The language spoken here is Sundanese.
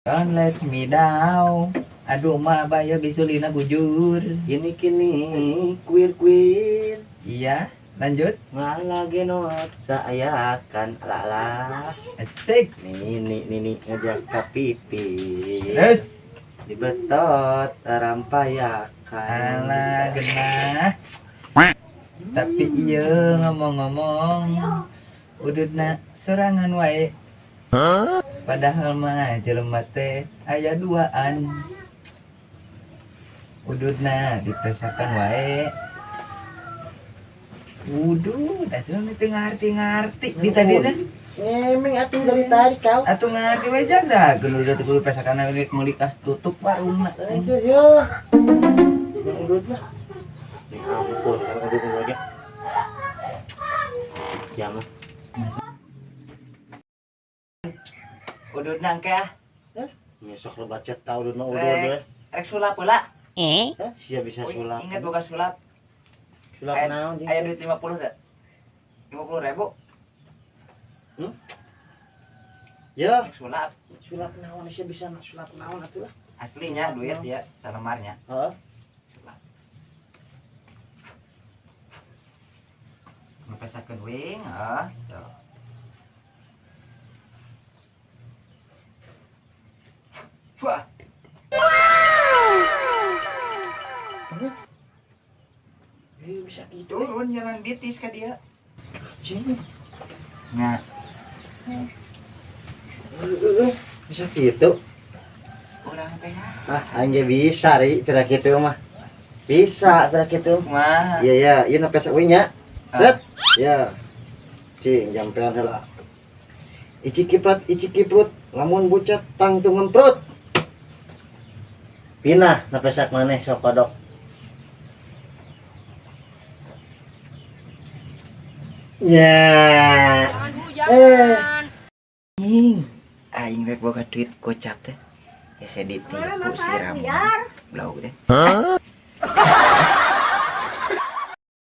Don't let me down. Aduh mah baya bisulina bujur. Kini kini kuir kuir. Iya, lanjut. Ngalagenot saayakan ala. Asik. Nini nini ngajak ka pipi. Terus. Dibetot rampayakan. Alah genah. Tapi iya ngomong-ngomong, ududna sorangan wae. Padahal mah jelema teh aya duaan. Ududna dipesakan wae. Udud, atuh teu ngarti-ngarti di tadi teh. Ngemeng atuh dari tadi kau. Atuh ngarti we jaga, geus teh kudu pesakan rek meuli kah tutup warungna. Aduh ya. Udud lah. Nih ampun, kan udud aja. Siapa? Udud nangke ah. Besok lo baca tau udud mah udud Rek, we. rek sulap heula. Hah, sia bisa sulap. Ingat boga sulap. Sulap naon jeung? Aya duit 50 teh. 50 ribu. Ya, Rek sulap. Sulap naon sia bisa sulap naon atuh lah. Aslinya duit ya, salemarnya. Heeh. Sulap. Ngepesakeun wing, heeh. Tuh. Wah. Bisa gitu. Turun jalan bitis ka dia. Cing. Nah, Bisa gitu. Urang teh. Ah, aing ge bisa ri pira kitu mah. Bisa pira kitu. Kumaha? Iya ya, ieu na pesak we nya. Set. Ya. Cing jampean heula. Ici kiprat, ici kiprut, lamun bucat tangtu ngemprut. Pinah na pesak maneh sok kodok. Ya. Jangan dulu, jangan. Aing, aing rek boga duit gocap teh. Hese ditipu si Ramon. Blog teh.